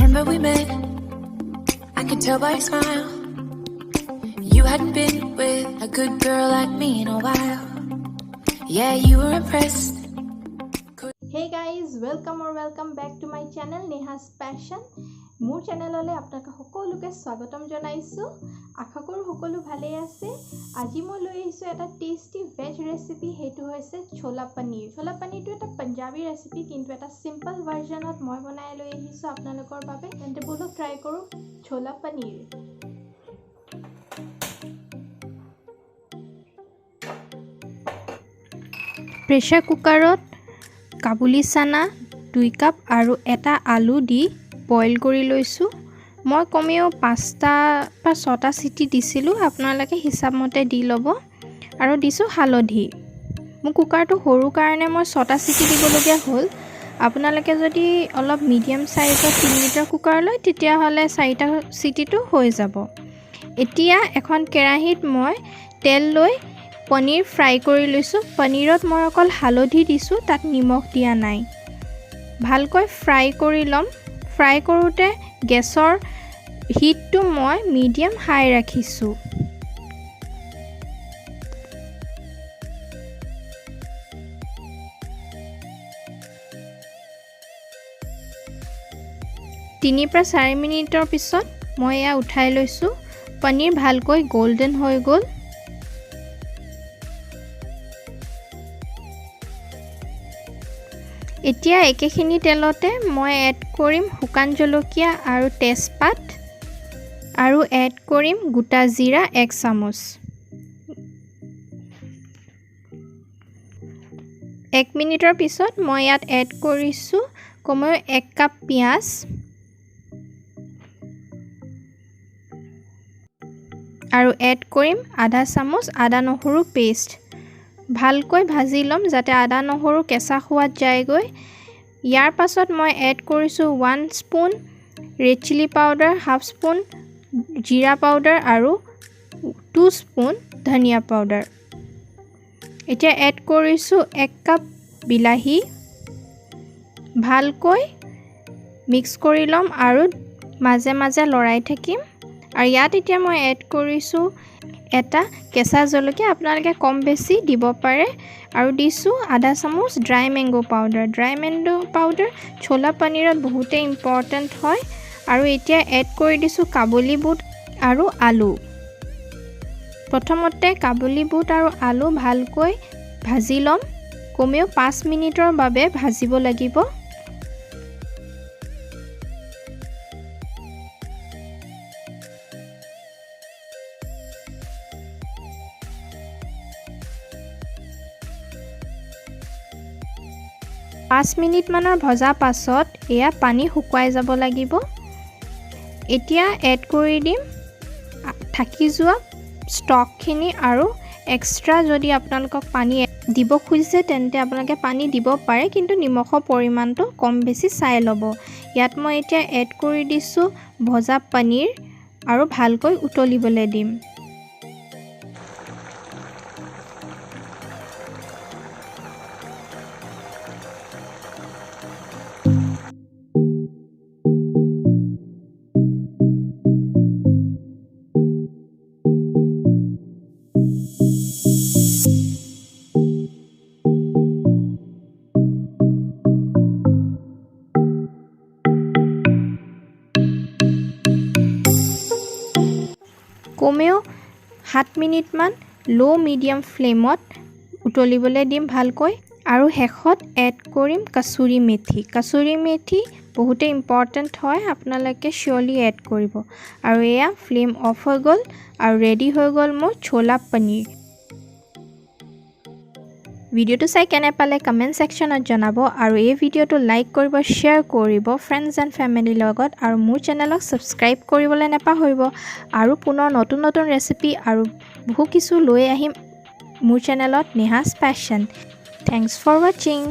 September we met. I could tell by your smile. You hadn't been with a good girl like me in a while. Yeah, you were impressed. Hey guys, welcome or welcome back to my channel, Neha's Passion. মোৰ চেনেললৈ আপোনালোক সকলোকে স্বাগতম জনাইছোঁ। আশা কৰোঁ সকলো ভালেই আছে। আজি মই লৈ আহিছোঁ এটা টেষ্টি ভেজ ৰেচিপি, সেইটো হৈছে ছোলা পনীৰ। ছোলা পনীৰটো এটা পাঞ্জাবী ৰেচিপি, কিন্তু এটা চিম্পল ভাৰ্জনত মই বনাই লৈ আহিছোঁ আপোনালোকৰ বাবে। তেন্তে ব'লক ট্ৰাই কৰোঁ ছোলা পনীৰ। প্ৰেছাৰ কুকাৰত কাবুলি চানা 2 কাপ আৰু এটা আলু দি বইল কৰি লৈছোঁ। মই কমেও পাঁচটা বা ছটা চিটি দিছিলোঁ, আপোনালোকে হিচাপমতে দি ল'ব। আৰু দিছোঁ হালধি। মোৰ কুকাৰটো সৰু কাৰণে মই ছটা চিটি দিবলগীয়া হ'ল। আপোনালোকে যদি অলপ মিডিয়াম চাইজৰ 3 লিটাৰ কুকাৰ লয়, তেতিয়াহ'লে চাৰিটা চিটিটো হৈ যাব। এতিয়া এখন কেৰাহীত মই তেল লৈ পনীৰ ফ্ৰাই কৰি লৈছোঁ। পনীৰত মই অকল হালধি দিছোঁ, তাত নিমখ দিয়া নাই। ভালকৈ ফ্ৰাই কৰি ল'ম। ফ্ৰাই কৰোঁতে গেছৰ হিটটো মই মিডিয়াম হাই ৰাখিছোঁ। 3ৰ পৰা 4 মিনিটৰ পিছত মই এয়া উঠাই লৈছোঁ। পনীৰ ভালকৈ গল্ডেন হৈ গ'ল। এতিয়া একেখিনি তেলতে মই এড কৰিম শুকান জলকীয়া আৰু তেজপাত আৰু এড কৰিম গোটা জিৰা 1 চামুচ। 1 মিনিটৰ পিছত মই ইয়াত এড কৰিছোঁ কমেও 1 কাপ পিঁয়াজ আৰু এড কৰিম আধা চামুচ আদা নহৰু পেষ্ট। ভালকৈ ভাজি ল'ম, যাতে আদা নহৰু কেঁচা সোৱাদ যায়গৈ। ইয়াৰ পাছত মই এড কৰিছোঁ 1 spoon red chilli powder, half spoon জিৰা পাউডাৰ আৰু 2 স্পুন ধনিয়া পাউডাৰ। এতিয়া এড কৰিছোঁ 1 কাপ বিলাহী। ভালকৈ মিক্স কৰি ল'ম আৰু মাজে মাজে লৰাই থাকিম। আৰু ইয়াত এতিয়া মই এড কৰিছোঁ এটা কেঁচা জলকীয়া, আপোনালোকে কম বেছি দিব পাৰে। আৰু দিছোঁ আধা চামুচ dry mango powder. Dry mango powder ছোলা পনীৰত বহুতেই ইম্পৰ্টেণ্ট হয়। আৰু এতিয়া এড কৰি দিছোঁ কাবুলী বুট আৰু আলু। প্ৰথমতে কাবুলী বুট আৰু আলু ভালকৈ ভাজি ল'ম। কমেও 5 মিনিটৰ বাবে ভাজিব লাগিব। 5 মিনিটমানৰ ভজা পাছত এয়া পানী শুকুৱাই যাব লাগিব। এতিয়া এড কৰি দিম থাকি যোৱা ষ্টকখিনি আৰু এক্সট্ৰা যদি আপোনালোকক পানী দিব খুজিছে, তেন্তে আপোনালোকে পানী দিব পাৰে, কিন্তু নিমখৰ পৰিমাণটো কম বেছি চাই ল'ব। ইয়াত মই এতিয়া এড কৰি দিছোঁ ভজা পনীৰ আৰু ভালকৈ উতলিবলৈ দিম। কমেও 7 মিনিটমান ল' মিডিয়াম ফ্লেমত উতলিবলৈ দিম ভালকৈ। আৰু শেষত এড কৰিম কাচুৰি মেথি। কাচুৰি মেথি বহুতেই ইম্পৰ্টেণ্ট হয়, আপোনালোকে চিয়'ৰলি এড কৰিব। আৰু এয়া ফ্লেম অফ হৈ গ'ল আৰু ৰেডি হৈ গ'ল মোৰ ছোলা পনীৰ। ভিডিঅ'টো চাই কেনে পালে কমেণ্ট ছেকশ্যনত জনাব আৰু এই ভিডিঅ'টো লাইক কৰিব, শ্বেয়াৰ কৰিব ফ্ৰেণ্ডছ এণ্ড ফেমিলিৰ লগত আৰু মোৰ চেনেলক ছাবস্ক্ৰাইব কৰিবলৈ নাপাহৰিব। আৰু পুনৰ নতুন নতুন ৰেচিপি আৰু বহু কিছু লৈ আহিম মোৰ চেনেলত, নেহাছ passion. Thanks for watching.